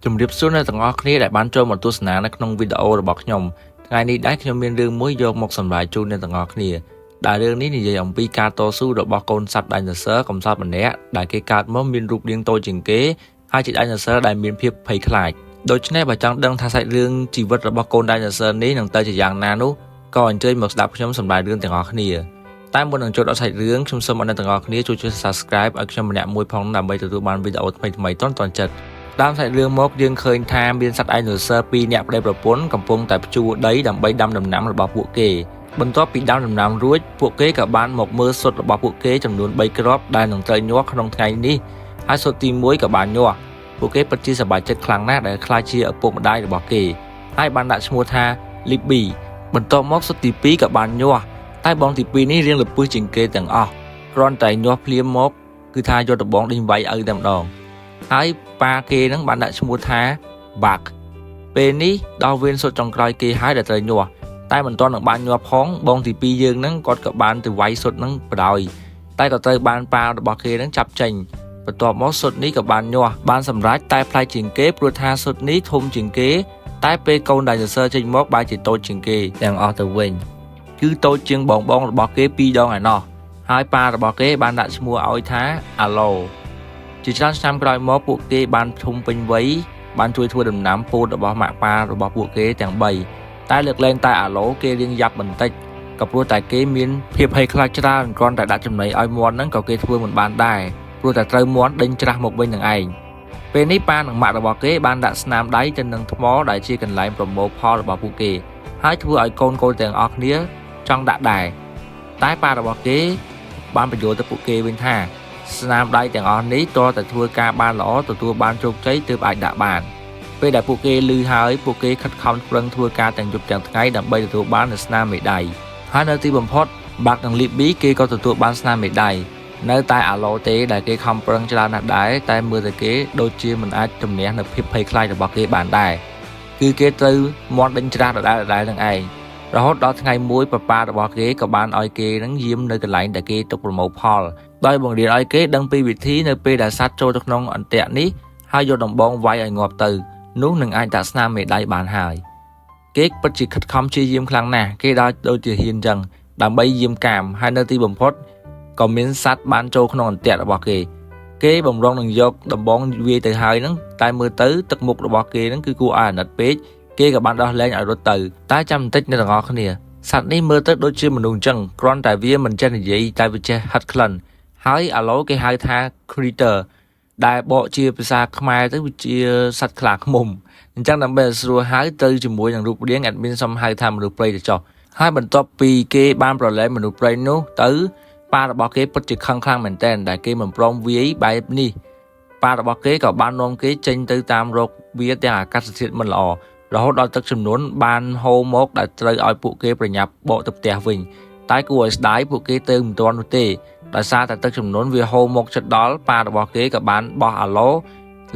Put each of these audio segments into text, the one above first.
ជំរាបសួរអ្នកទាំងអស់គ្នាដែលបានចូលមកទស្សនានៅក្នុងវីដេអូរបស់ខ្ញុំថ្ងៃនេះដែរខ្ញុំមានរឿងមួយយកមកសម្រាយជូនអ្នកទាំងអស់គ្នាដែលរឿងនេះនិយាយអំពីការតស៊ូរបស់កូនសត្វ Dinosaur កំសត់ម្នាក់ដែលគេកើតមកមានរូបរាងតូចជាងគេហើយជា Dinosaur ដែលមានភាពភ័យខ្លាចដូច្នេះបើចង់ដឹងថាសាច់រឿងជីវិតរបស់កូន Dinosaur នេះនឹងទៅជាយ៉ាងណានោះក៏អញ្ជើញមកស្ដាប់ខ្ញុំសម្រាយរឿងទាំងអស់គ្នាតែមុននឹងចូលដល់សាច់រឿងខ្ញុំសូមឲ្យអ្នកទាំងអស់គ្នាជួយចុច Subscribe ឲ្យខ្ញុំម្នាក់មួយផងដើម្បីទទួលបានវីដេអូថ្មីៗទាន់ៗចិត្ត តាមសាច់រឿងមកយើងឃើញថាមានសត្វ Dinosaur ពីរនាក់ប្តីប្រពន្ធកំពុងតែភ្ជួរដីដើម្បីដាំដំណាំរបស់ពួកគេបន្ទាប់ពីដាំដំណាំរួចពួកគេក៏បានមកមើលស៊ុតរបស់ពួកគេចំនួន3គ្រាប់ដែលនឹងត្រូវញាស់ក្នុងថ្ងៃនេះហើយស៊ុតទី1ក៏បានញាស់ពួកគេពិតជាសប្បាយចិត្តខ្លាំងណាស់ដែលក្លាយជាឪពុកម្ដាយរបស់គេហើយបានដាក់ឈ្មោះថា Libby បន្ទាប់មកស៊ុតទី2ក៏បានញាស់តែបងទី2នេះរៀងលពឹសជាងគេទាំងអស់គ្រាន់តែញាស់ភ្លាមមកគឺថាយកដបងដេញវាយឪតែម្ដង ហើយប៉ាគេនឹងបានដាក់ឈ្មោះថា Buck ពេលនេះដល់វេនសុទ្ធចុងក្រោយគេហើយដែលត្រូវញាស់តែមិនទាន់នឹងបានញាស់ផងបងទី2យើងហ្នឹងគាត់ក៏បានទៅវាយសុទ្ធហ្នឹងបដ ாய் តែក៏ត្រូវបានប៉ារបស់គេហ្នឹងចាប់ចេញបន្ទាប់មកសុទ្ធនេះក៏បានញាស់បានសម្រេចតែប្លែកជាងគេព្រោះថាសុទ្ធនេះធំជាងគេ តែពេលកូន Dinosaur ចេញមកបែរជាតូចជាងគេទាំងអស់ទៅវិញគឺតូចជាងបងបងរបស់គេពីរដងឯណោះហើយប៉ារបស់គេបានដាក់ឈ្មោះឲ្យថាអាឡូ ជាច្រើនឆ្នាំក្រោយមកពួកគេបានធំពេញវ័យបានជួយធ្វើដំណាំពោតរបស់ម៉ាក់ប៉ារបស់ពួកគេទាំង3តែលើកលែងតែអាឡូគេរៀងយ៉ាប់បន្តិចក៏ព្រោះតែគេមានភាពភ័យខ្លាចច្រើនគ្រាន់តែដាក់ចំណីឲ្យមាន់ហ្នឹងក៏គេធ្វើមិនបានដែរព្រោះតែត្រូវមាន់ដេញច្រាស់មកវិញនឹងឯងពេលនេះប៉ានិងម៉ាក់របស់គេបានដាក់ស្នាមដៃទៅនឹងថ្មដែលជាកន្លែងប្រមូលផលរបស់ពួកគេហើយធ្វើឲ្យកូនកូនទាំងអស់គ្នាចង់ដាក់ដែរតែប៉ារបស់គេបានបញ្យល់ទៅពួកគេវិញថា ស្នាមដៃទាំងអស់នេះទាល់តែធ្វើការបានល្អទទួលបានជោគជ័យទើបអាចដាក់បានពេលដែលពួកគេឮហើយពួកគេខិតខំប្រឹងធ្វើការទាំងយប់ទាំងថ្ងៃដើម្បីទទួលបាននូវស្នាមមេដៃហើយនៅទីបំផុតបាក់និងលីប៊ីគេក៏ទទួលបានស្នាមមេដៃនៅតែអាឡូទេដែលគេខំប្រឹងច្រើនណាស់ដែរតែមើលតែគេដូចជាមិនអាចជំនះនៅភាពភ័យខ្លាចរបស់គេបានដែរគឺគេត្រូវមាន់ដេញច្រាស់ដដែលៗនឹងឯងរហូតដល់ថ្ងៃមួយប៉ាប៉ារបស់គេក៏បានឲ្យគេនឹងយាមនៅកន្លែងដែលគេទុកប្រមូលផល ដោយបង្រៀនឲ្យគេដឹងពីវិធីនៅពេលដែលសត្វចូលទៅក្នុងអន្ទាក់នេះហើយយកដំបងវាយឲ្យងាប់ទៅនោះនឹងអាចដាក់ស្នាមមេដៃបានហើយគេពិតជាខិតខំព្យាយាមខ្លាំងណាស់គេដើរដូចជាហ៊ានចឹងដើម្បីយាមកាមហើយនៅទីបំផុតក៏មានសត្វបានចូលក្នុងអន្ទាក់របស់គេគេបំរុងនឹងយកដំបងវាយទៅហើយហ្នឹងតែមើលទៅទឹកមុខរបស់គេហ្នឹងគឺគួរឲ្យអាណិតពេកគេក៏បានដោះលែងឲ្យរត់ទៅតែចាំបន្តិចអ្នកទាំងអស់គ្នាសត្វនេះមើលទៅដូចជាមនុស្សអញ្ចឹងគ្រាន់តែវាមិនចេះនិយាយតែវាចេះហិតក្លិន ហើយអាឡូគេហៅថា critter ដែលបកជាភាសាខ្មែរទៅវាជាសត្វខ្លាឃ្មុំអញ្ចឹងដើម្បីឲ្យស្រួលហៅទៅជាមួយនឹងរូបរាង admin សុំហៅថាមនុស្សព្រៃទៅចុះហើយបន្ទាប់ពីគេបានប្រឡែងមនុស្សព្រៃនោះទៅប៉ារបស់គេពិតជាខឹងខ្លាំងមែនទែនដែលគេមិនព្រមវាយបែបនេះប៉ារបស់គេក៏បាននាំគេចេញទៅតាមរកវាទាំងអាកាសធាតុមិនល្អរហូតដល់ទឹកចំនួនបានហូរមកដែលត្រូវឲ្យពួកគេប្រញាប់បកទៅផ្ទះវិញតែគួរឲ្យស្ដាយពួកគេទៅមិនទាន់នោះទេ ដោយសារតែទឹកចំនួនវាហូរមកជិតដល់ប៉ារបស់គេក៏បានបោះអាឡូ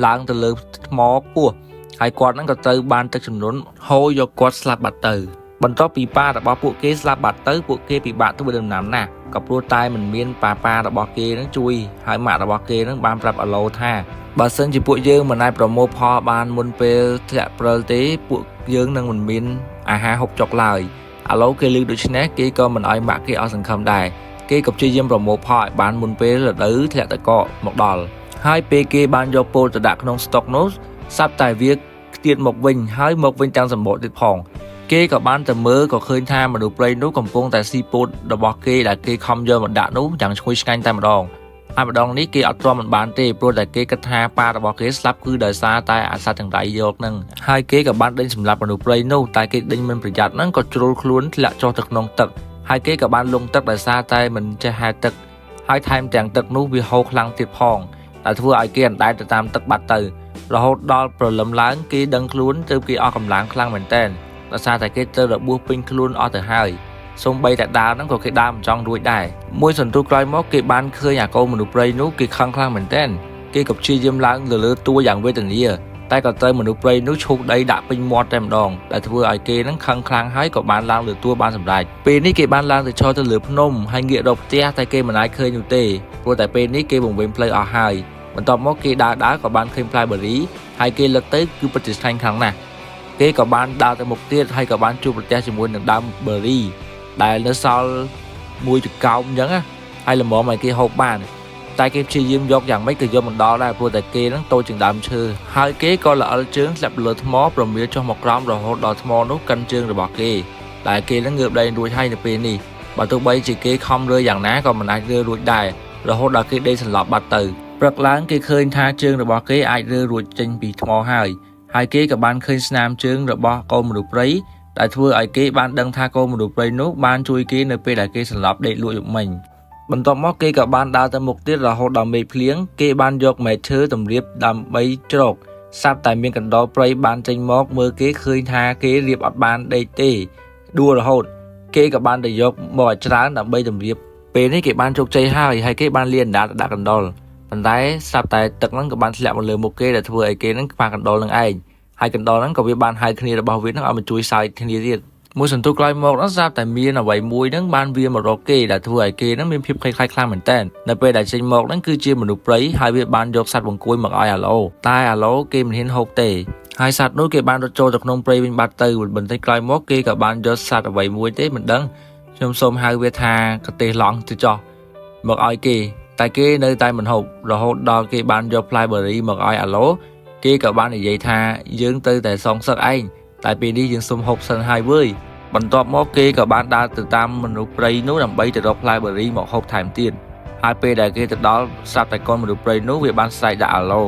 ឡើងទៅលើថ្មខ្ពស់ហើយគាត់ហ្នឹងក៏ត្រូវបានទឹកចំនួនហូរយកគាត់ស្លាប់បាត់ទៅបន្ទាប់ពីប៉ារបស់ពួកគេស្លាប់បាត់ទៅពួកគេពិបាកធ្វើដំណាំណាស់ក៏ព្រោះតែមិនមានប៉ាប៉ារបស់គេនឹងជួយហើយម៉ាក់របស់គេនឹងបានប្រាប់អាឡូថាបើសិនជាពួកយើងមិនអាចប្រមូលផលបានមុនពេលធ្លាក់ព្រិលទេពួកយើងនឹងមិនមានអាហារហូបចុកឡើយអាឡូគេឮដូច្នេះគេក៏មិនឲ្យម៉ាក់គេអស់សង្ឃឹមដែរ គេក៏ព្យាយាមប្រមូលផលឲ្យបានមុនពេលរដូវធ្លាក់ទឹកកកមកដល់ហើយពេលគេបានយកពោតទៅដាក់ក្នុងស្តុកនោះស្រាប់តែវាខ្ទាតមកវិញហើយមកវិញទាំងសម្បកទៀតផងគេក៏បានទៅមើលក៏ឃើញថាមនុស្សព្រៃនោះកំពុងតែស៊ីពោតរបស់គេដែលគេខំយកមកដាក់នោះយ៉ាងឈ្ងុយឆ្ងាញ់តែម្ដងហើយម្ដងនេះគេអត់ទ្រាំមិនបានទេព្រោះតែគេគិតថាប៉ារបស់គេស្លាប់គឺដោយសារតែអាសត្វចង្រៃយកនឹងហើយគេក៏បានដេញសម្លាប់មនុស្សព្រៃនោះតែគេដេញមិនប្រយ័ត្នហ្នឹងក៏ជ្រុលខ្លួនធ្លាក់ចុះទៅក្នុងទឹក ហើយគេក៏បានលង់ទឹកដោយសារតែមិនចេះហែលទឹកហើយថែមទាំងទឹកនោះវាហូរខ្លាំងទៀតផងដែលធ្វើឲ្យគេអណ្ដែតទៅតាមទឹកបាត់ទៅរហូតដល់ព្រលឹមឡើងគេដឹងខ្លួនទើបគេអស់កម្លាំងខ្លាំងមែនទែនដោយសារតែគេត្រូវរបួសពេញខ្លួនអស់ទៅហើយសូម្បីតែដើរហ្នឹងក៏គេដើរមិនចង់រួចដែរមួយសន្ទុះក្រោយមកគេបានឃើញអាកូនមនុស្សព្រៃនោះគេខឹងខ្លាំងមែនទែនគេក៏ព្យាយាមឡើងទៅលើតួយ៉ាងវេទនាតែក៏ត្រូវមនុស្សព្រៃនោះឈូសដីដាក់ពេញមាត់តែម្ដងដែលធ្វើឲ្យគេនឹងខឹងខ្លាំងហើយក៏បានឡើងលើតួបានសម្រេចពេលនេះគេបានឡើងទៅឈរទៅលើភ្នំហើយងាករកផ្ទះតែគេមិនអាចឃើញនោះទេព្រោះតែពេលនេះគេវង្វេងផ្លូវអស់ហើយ។ បន្ទាប់មកគេដើរដើរក៏បានឃើញផ្លែបឺរីហើយគេលឹកទៅគឺពិតជាឆ្ងាញ់ខ្លាំងណាស់គេក៏បានដើរទៅមុខទៀតហើយក៏បានជួបប្រទះជាមួយនឹងដើមបឺរីដែលនៅសល់មួយចង្កោមអញ្ចឹងណាហើយល្មមឲ្យគេហូបបានតែគេព្យាយាមយកយ៉ាងម៉េចក៏យកមិនដល់ដែរព្រោះតែគេហ្នឹងតូចជាងដើមឈើហើយគេក៏ល្អិលជើងធ្លាក់លើថ្មប្រមៀលចុះមកក្រោមរហូតដល់ថ្មនោះកិនជើងរបស់គេដែលគេហ្នឹងងើបដៃរួចហើយនៅពេលនេះបើទោះបីជាគេខំរើយ៉ាងណាក៏មិនអាចរើរួចដែររហូតដល់គេដេកសន្លប់បាត់ទៅព្រឹកឡើងគេឃើញថាជើងរបស់គេអាចរើរួចចេញពីថ្មហើយហើយគេក៏បានឃើញស្នាមជើងរបស់កូនមនុស្សព្រៃដែលធ្វើឲ្យគេបានដឹងថាកូនមនុស្សព្រៃនោះបានជួយគេនៅពេលដែលគេសន្លប់ដេកលក់យប់មិញបន្ទាប់មកគេក៏បានដើរទៅមុខទៀតរហូតដល់មេឃភ្លៀងគេបានយកមែកឈើតម្រៀបដើម្បីជ្រកស្រាប់តែមានកណ្ដុរព្រៃបានចេញមកមើលគេឃើញថាគេរៀបអត់បានដេកទេដួលរហូតគេក៏បានទៅយកមកឲ្យច្រើនដើម្បីតម្រៀបពេលនេះគេបានជោគជ័យហើយហើយគេបានលាអណ្ដាតដាក់កណ្ដុរប៉ុន្តែស្រាប់តែទឹកហ្នឹងក៏បានធ្លាក់មកលើមុខគេដែលធ្វើឲ្យគេហ្នឹងខ្វះកណ្ដុរនឹងឯងហើយកណ្ដុរហ្នឹងក៏វាបានហៅគ្នារបស់វាហ្នឹងឲ្យមកជួយសើចគ្នាទៀតមួយសន្ទុះក្រោយមកហ្នឹងស្រាប់តែមានអ្វីមួយហ្នឹងបានវាមករកគេដែលធ្វើឲ្យគេហ្នឹងមានភាពភ័យខ្លាចខ្លាំងមែនតើនៅពេលដែលចេញមកហ្នឹងគឺជាមនុស្សព្រៃហើយវាបានយកសត្វបង្គួយមកឲ្យអាឡូតែអាឡូគេមិនហ៊ានហូបទេហើយសត្វនោះគេបានរត់ចូលទៅក្នុងព្រៃវិញបាត់ទៅបន្តិចក្រោយមកគេក៏បានយកសត្វអ្វីមួយទេមិនដឹងខ្ញុំសូមហៅវាថាកទេសឡង់ទៅចោះមកឲ្យគេតែគេនៅតែមិនហូបរហូតដល់គេបានយកផ្លែបឺរីមកឲ្យអាឡូគេក៏បាននិយាយថាយើងទៅតែសងសឹកឯងតែពេលនេះយើងសុំហូបសិនហើយវើយបន្ទាប់មកគេក៏បានដើរទៅតាមមនុស្សព្រៃនោះដើម្បីទៅរកផ្លែបឺរីមកហូបថែមទៀតហើយពេលដែលគេទៅដល់ស្រាប់តែកូនមនុស្សព្រៃនោះវាបានស្រែកដាក់អាឡូ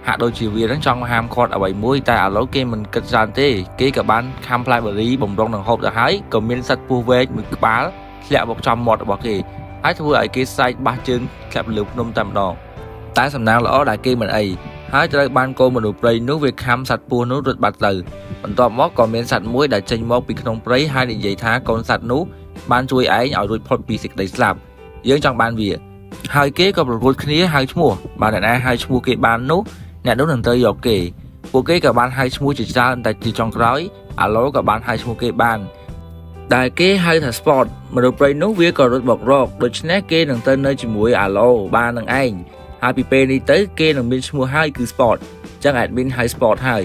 ហាក់ដូចជាវានឹងចង់ហាមឃាត់អ្វីមួយតែអាឡូគេមិនគិតច្រើនទេគេក៏បានខាំផ្លែបឺរីបំរុងនឹងហូបទៅហើយក៏មានសត្វពស់វែកមួយក្បាលធ្លាក់មកចំមាត់របស់គេហើយធ្វើឲ្យគេស្រែកបាសជើងធ្លាក់លើភ្នំតែម្ដងតែសំណាងល្អដែលគេមិនអីហើយត្រូវបានកូនមនុស្សព្រៃនោះវាខាំសត្វពស់នោះរត់បាត់ទៅបន្ទាប់មកក៏មានសត្វមួយដែលចេញមកពីក្នុងព្រៃហើយនិយាយថាកូនសត្វនោះបានជួយឯងឲ្យរួចផុតពីសេចក្តីស្លាប់យើងចង់បានវាហើយគេក៏ប្រកួតគ្នាហៅឈ្មោះបើអ្នកណាហៅឈ្មោះគេបាននោះអ្នកនោះនឹងត្រូវយកគេពួកគេក៏បានហៅឈ្មោះជាច្រើនតែជាចុងក្រោយអាឡូក៏បានហៅឈ្មោះគេបានដែលគេហៅថា Spot មនុស្សព្រៃនោះវាក៏រត់មករកដូច្នេះគេនឹងទៅនៅជាមួយអាឡូបាននឹងឯងហើយពីពេលនេះទៅគេនឹងមានឈ្មោះហើយគឺ Spot អញ្ចឹង admin ហៅ Spot ហើយ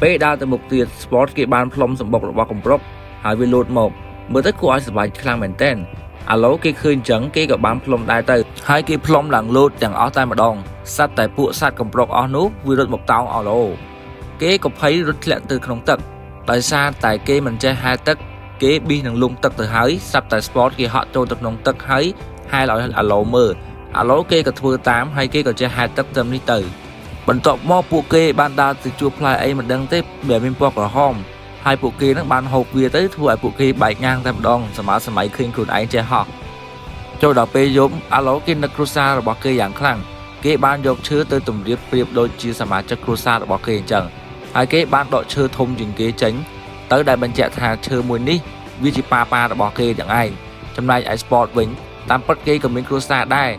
ពេលដើរទៅមុខទៀត Spot គេបានផ្លុំសម្បុករបស់កំប្រុកហើយវាលោតមកមើលទៅគួរឲ្យសប្បាយខ្លាំងមែនទែនអាឡូគេឃើញអញ្ចឹងគេក៏បានផ្លុំដែរទៅហើយគេផ្លុំឡើងលោតទាំងអស់តែម្ដងសត្វតែពួកសត្វកំប្រុកអស់នោះវារត់មកតោងអាឡូគេក៏ភ័យរត់ធ្លាក់ទៅក្នុងទឹកដោយសារតែគេមិនចេះហែលទឹកគេប៊ីសនឹងលង់ទឹកទៅហើយស្រាប់តែ Spot គេហក់ចូលទៅក្នុងទឹកហើយហែលឲ្យអាឡូមើលអាឡូគេក៏ធ្វើតាមហើយគេក៏ចេះហែលទឹកត្រឹមនេះទៅបន្ទាប់មកពួកគេបានដើរទៅជួបផ្លែអីមិនដឹងទេដែលមានពណ៌ក្រហមហើយពួកគេនឹងបានហូបវាទៅធ្វើឲ្យពួកគេបែកងាងតែម្ដងសម័យសម័យឃើញខ្លួនឯងចេះហោះចូលដល់ពេលយប់អាឡូគេនឹកគ្រួសាររបស់គេយ៉ាងខ្លាំងគេបានយកឈើទៅទម្រាបប្រៀបដូចជាសមាជិកគ្រួសាររបស់គេអញ្ចឹងហើយគេបានដកឈើធំជាងគេចេញទៅដែលបញ្ជាក់ថាឈើមួយនេះវាជាប៉ាប៉ារបស់គេទាំងឯងចំណែកឯ Spot វិញតាមពិតគេក៏មានគ្រួសារដែរ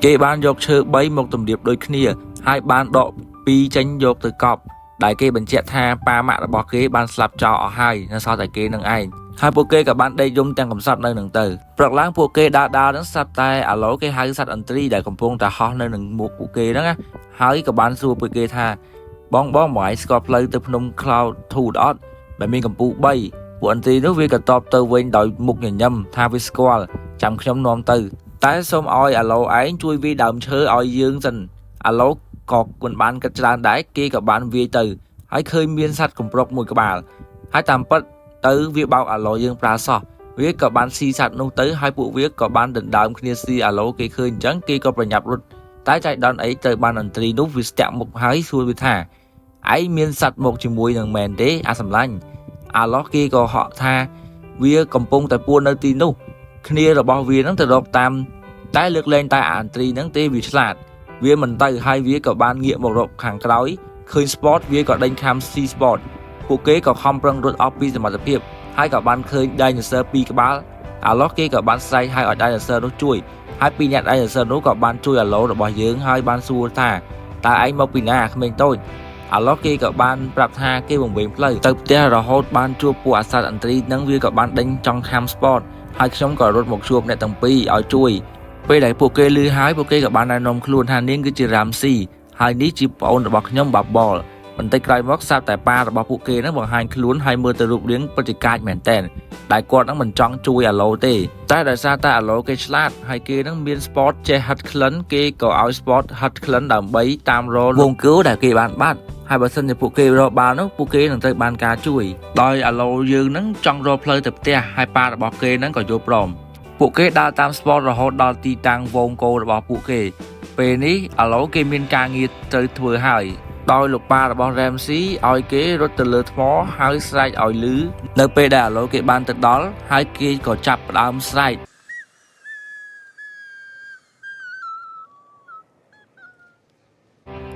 គេបានយកឈើ3មកទម្រាបដូចគ្នាហើយបានដក2ចេញយកទៅកប់ដែលគេបញ្ជាក់ថាប៉ាម៉ាក់របស់គេបានស្លាប់ចោលអស់ហើយនៅសល់តែគេនឹងឯងហើយពួកគេក៏បានដេកយំទាំងកំសត់នៅនឹងទៅព្រឹកឡើងពួកគេដើរដើរនឹងស្រាប់តែអាឡូគេហៅសត្វអន្ត្រីដែលកំពុងតែហោះនៅនឹងមុខពួកគេហ្នឹងណាហើយក៏បានសួរពួកគេថាបងបងមកឯងស្គាល់ផ្លូវទៅភ្នំ Cloud 2អត់ដែលមានកំពូល3ពួកអន្ត្រីនោះវាក៏តបទៅវិញដោយមុខញញឹមថាវាស្គាល់ចាំខ្ញុំនាំទៅតែសូមឲ្យអាឡូឯងជួយវាយដើមឈើឲ្យយើងសិនអាឡូក៏មិនបានគិតច្រើនដែរគេក៏បានវាយទៅហើយឃើញមានសត្វកំប្រុកមួយក្បាលហើយតាមពិតទៅវាបោកអាឡូយើងប្រើសោះវាក៏បានស៊ីសត្វនោះទៅហើយពួកវាក៏បានដណ្ដើមគ្នាស៊ីអាឡូគេឃើញអញ្ចឹងគេក៏ប្រញាប់រត់តែចៃដន្យអីត្រូវបានអន្ត្រីនោះវាស្ទាក់មុខហើយសួរវាថាឯងមានសត្វមកជាមួយនឹងមែនទេអាសម្លាញ់អាឡោះគេក៏ហក់ថាវាកំពុងតែពួននៅទីនោះគ្នារបស់វានឹងទៅរកតាមតែលើកលែងតែអាអន្ត្រីហ្នឹងទេវាឆ្លាតវាមិនទៅហើយវាក៏បានងាកមករកខាងក្រោយឃើញ Spot វាក៏ដេញខាំស៊ី Spot ពួកគេក៏ខំប្រឹងរត់អស់ពីសមត្ថភាពហើយក៏បានឃើញ Dinosaur ពីរក្បាលអាឡោះគេក៏បានស្រែកឲ្យ Dinosaur នោះជួយហើយពីរអ្នក Dinosaur នោះក៏បានជួយអាឡូរបស់យើងហើយបានសួរថាតើឯងមកពីណាក្មេងតូចអាឡោះគេក៏បានប្រាប់ថាគេវង្វេងផ្លូវទៅផ្ទះរហូតបានជួបពួកអាសត្វអន្ត្រីនឹងវាក៏បានដេញចង់ខាំ Spot ហើយខ្ញុំក៏រត់មកជួបអ្នកទាំងពីរឲ្យជួយពេលដែលពួកគេលឺហើយពួកគេក៏បានណែនាំខ្លួនថានាងគឺជារ៉ាំស៊ី ហើយនេះជាប្អូនរបស់ខ្ញុំបាបលបន្តិចក្រោយមកស្រាប់តែប៉ារបស់ពួកគេហ្នឹងបង្ហាញខ្លួនហើយមើលទៅរូបរាងពិតជាកាចមែនតើដែលគាត់ហ្នឹងមិនចង់ជួយអាឡូទេតែដោយសារតែអាឡូគេឆ្លាតហើយគេហ្នឹងមាន Spot ចេះហិតក្លិនគេក៏ឲ្យ Spot ហិតក្លិនដើម្បីតាមរកវងគោដែលគេបានបាត់ហើយបើសិនជាពួកគេរកបាននោះពួកគេនឹងត្រូវបានការជួយដោយអាឡូយើងហ្នឹងចង់រកផ្លូវទៅផ្ទះហើយប៉ារបស់គេហ្នឹងក៏យល់ព្រមពួកគេដើរតាម Spot រហូតដល់ទីតាំងវងគោរបស់ពួកគេពេលនេះអាឡូគេមានការងារត្រូវធ្វើហើយដោយលោកប៉ារបស់ Ramsey ឲ្យគេរត់ទៅលើថ្មហើយស្រែកឲ្យលឺនៅពេលដែលអាឡូគេបានទៅដល់ហើយគេក៏ចាប់ផ្ដើមស្រែក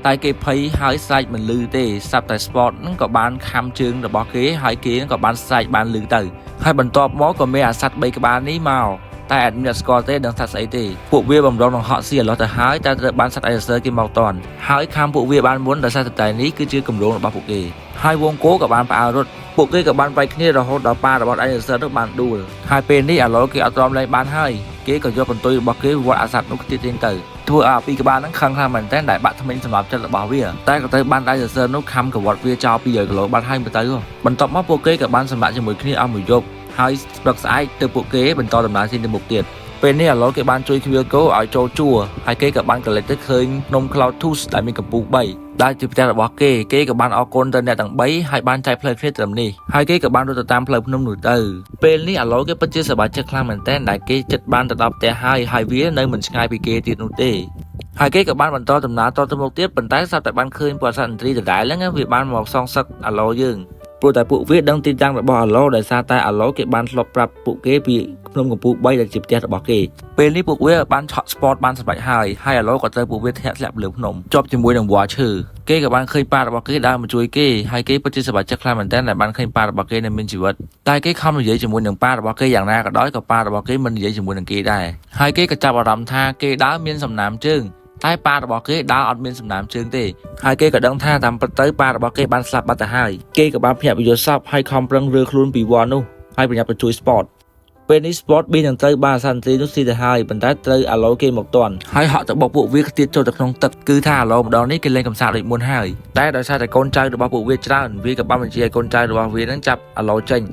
តែគេភ័យហើយស្រែកមិនលឺទេស្រាប់តែ Spot ហ្នឹងក៏បានខាំជើងរបស់គេហើយគេហ្នឹងក៏បានស្រែកបានលឺទៅហើយបន្ទាប់មកក៏មានអាសត្វបីក្បាលនេះមកតែអត់មានស្គាល់ទេដឹងសត្វស្អីទេពួកវាបំរុងនឹងហក់ស៊ីអាឡោះទៅហើយតែត្រូវបានសត្វអេសឺគេមកតន់ហើយខាំពួកវាបានមុនដោយសារតែនេះគឺជាគម្រោងរបស់ពួកគេហើយវងគោក៏បានផ្អើលរត់ពួកគេក៏បានវាយគ្នារហូតដល់ប៉ារបស់អេសឺនោះបានដួលហើយពេលនេះអាឡូគេអត់ទ្រាំលែងបានហើយគេក៏យកកន្ទុយរបស់គេវត្តអាសត្វនោះខ្ទាតចេញទៅធ្វើឲ្យអាពីរក្បាលហ្នឹងខឹងខ្លាំងមែនទែនដែលបាក់ធ្មេញសម្រាប់ចិត្តរបស់វាតែក៏ត្រូវបានដៃសរសើរនោះខំកវត្តវាចោល200គីឡូបាត់ហើយមើលទៅបន្ទាប់មកពួកគេក៏បានសម្រាកជាមួយគ្នាអស់មួយយប់ហើយព្រឹកស្អែកទៅពួកគេបន្តដំណើរចេញទៅមុខទៀតពេលនេះអាឡូគេបានជួយខ្វៀលគោឲ្យចូលជួរហើយគេក៏បានកលិចទៅឃើញភ្នំ Cloud Tooth ដែលមានកម្ពស់3ដែលជាផ្ទះរបស់គេគេក៏បានអរគុណទៅអ្នកទាំង3ហើយបានចែកផ្លូវគ្នាត្រឹមនេះហើយគេក៏បានរត់ទៅតាមផ្លូវភ្នំនោះទៅពេលនេះអាឡូគេពិតជាសប្បាយចិត្តខ្លាំងមែនទែនដែលគេចិត្តបានទៅដល់ផ្ទះហើយហើយវានៅមិនឆ្ងាយពីគេទៀតនោះទេហើយគេក៏បានបន្តដំណើរតទៅមុខទៀតប៉ុន្តែស្រាប់តែបានឃើញពួកសត្វឥន្ទ្រីដដែលហ្នឹងវាបានមកសងសឹកអាឡូយើងព្រោះតែពួកវាដឹងទីតាំងរបស់អាឡូដោយសារតែអាឡូគេបានធ្លាប់ប្រាប់ពួកគេពីភ្នំកំពូល3ដែលជាផ្ទះរបស់គេពេលនេះពួកវាបានឆក់ Spot បានសម្រេចហើយហើយអាឡូក៏ត្រូវពួកវាធាក់ធ្លាក់លើភ្នំជាប់ជាមួយនឹងវល្លិឈើគេក៏បានឃើញប៉ារបស់គេដើរមកជួយគេហើយគេពិតជាសប្បាយចិត្តខ្លាំងមែនទែនដែលបានឃើញប៉ារបស់គេនៅមានជីវិតតែគេខំនិយាយជាមួយនឹងប៉ារបស់គេយ៉ាងណាក៏ដោយក៏ប៉ារបស់គេមិននិយាយជាមួយនឹងគេដែរហើយគេក៏ចាប់អារម្មណ៍ថាគេដើរមានសំណាមជើងតែប៉ារបស់គេដើរអត់មានសំណាមជើងទេហើយគេក៏ដឹងថាតាមពិតទៅប៉ារបស់គេបានស្លាប់បាត់ទៅហើយគេក៏បានភ្ញាក់ពីយល់សប្តិហើយខំប្រឹងរើខ្លួនពីវល្លិនោះហើយប្រញាប់ទៅជួយ Spot ពេលនេះ Spot ប៊ីនឹងត្រូវបានសន្តិនោះស៊ីទៅហើយប៉ុន្តែត្រូវអាឡូគេមកតន់ហើយហក់ទៅបុកពួកវាខ្ទាតចូលទៅក្នុងទឹកគឺថាអាឡូម្ដងនេះគេលេងកំសាកដូចមុនហើយតែដោយសារតែកូនចៅរបស់ពួកវាច្រើនវាក៏បានបញ្ជាឲ្យកូនចៅរបស់វានឹងចាប់អាឡូចេញ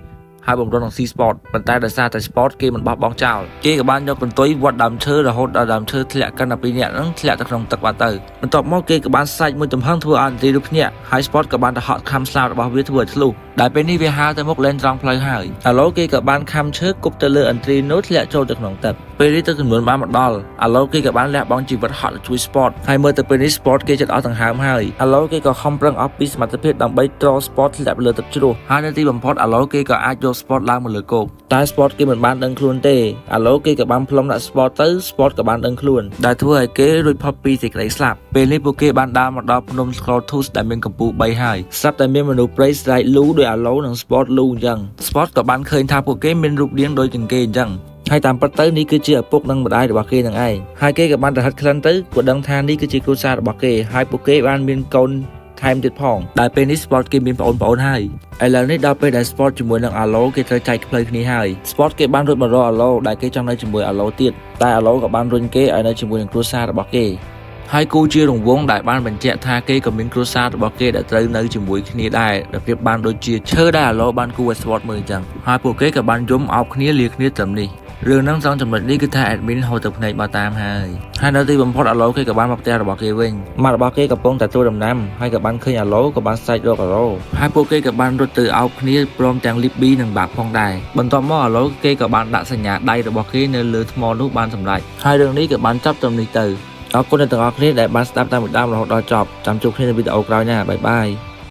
ហើយបំរុងនឹងស៊ី Spot ប៉ុន្តែដោយសារតែ Spot គេមិនបោះបង់ចោលគេក៏បានយកកន្ទុយវត្តដើមឈើរហូតដល់ដើមឈើធ្លាក់កាន់តែពីរនាក់ហ្នឹងធ្លាក់ទៅក្នុងទឹកបាត់ទៅបន្ទាប់មកគេក៏បានសាច់មួយទំហឹងធ្វើឲ្យអន្ត្រីរូបភ្ញាក់ហើយ Spot ក៏បានទៅហក់ខំស្លាបរបស់វាធ្វើឲ្យធ្លុះដែលពេលនេះវាហើរទៅមុខលែងត្រង់ផ្លូវហើយអាឡូគេក៏បានខំឈើគប់ទៅលើអន្ត្រីនោះធ្លាក់ចូលទៅក្នុងទឹកពេលនេះទឹកចំនួនបានមកដល់អាឡូគេក៏បានលះបង់ជីវិតហក់ទៅជួយ Spot ហើយមើលទៅពេលនេះ Spot គេចិត្តអស់ដង្ហើមហើយអាឡូគេក៏ខំប្រឹងអស់ពីសមត្ថភាពដើម្បីទ្រ Spot ធ្លាក់លើទឹកជ្រោះហើយនៅទីបំផុតអាឡូគេក៏អាចយក Spot ឡើងមកលើគោកតែ Spot គេមិនបានដឹងខ្លួនទេអាឡូគេក៏បានផ្លុំដាក់ Spot ទៅ Spot ក៏បានដឹងខ្លួនដែលធ្វើឲ្យគេរួចផុតពីសេចក្តីស្លាប់ពេលនេះពួកគេបានដើរមកដល់ភ្នំ Scrotus ដែលមានកម្ពស់3ហើយស្រាប់តែមានមនុស្សព្រៃស្រែកលូដោយអាឡូនិង Spot លូអញ្ចឹង Spot ក៏បានឃើញថាពួកគេមានរូបរាងដូចជាងគេអញ្ចឹងហើយតាមពិតទៅនេះគឺជាឪពុកនិងម្ដាយរបស់គេនឹងឯងហើយគេក៏បានទៅហិតក្លិនទៅក៏ដឹងថានេះគឺជាគ្រួសាររបស់គេហើយពួកគេបានមានកូនថែមទៀតផងដែលពេលនេះ Spot គេមានប្អូនប្អូនហើយឥឡូវនេះដល់ពេលដែល Spot ជាមួយនឹង Alo គេត្រូវចែកផ្លូវគ្នាហើយ Spot គេបានរត់មករក Alo ដែលគេចង់នៅជាមួយ Alo ទៀតតែ Alo ក៏បានរុញគេឲ្យនៅជាមួយនឹងគ្រួសាររបស់គេហើយគូជារង្វង់ដែលបានបញ្ជាក់ថាគេក៏មានគ្រួសាររបស់គេដែលត្រូវនៅជាមួយគ្នាដែរដែលប្រៀបបានដូចជាឈើដែល Alo បានគូឲ្យ Spot មើលអញ្ចឹងហើយពួកគេក៏បានយំអោបគ្នាលាគ្នាត្រឹមនេះរឿងហ្នឹងត្រង់ចំណុចនេះគឺថា admin ហូរទៅភ្នែកមកតាមហើយហើយនៅទីបំផុតអាឡូគេក៏បានមកផ្ទះរបស់គេវិញម៉ាក់របស់គេកំពុងតែត្រួតដំណាំហើយក៏បានឃើញអាឡូក៏បានស្រែករកអាឡូហើយពួកគេក៏បានរត់ទៅអោបគ្នាព្រមទាំងលីប៊ីនិងបាក់ផងដែរបន្ទាប់មកអាឡូគេក៏បានដាក់សញ្ញាដៃរបស់គេនៅលើថ្មនោះបានសម្រេចហើយរឿងនេះក៏បានចប់ត្រឹមនេះទៅអរគុណដល់ទាំងអស់គ្នាដែលបានស្ដាប់តាមពីដើមរហូតដល់ចប់ចាំជួបគ្នានៅវីដេអូក្រោយណាbye bye.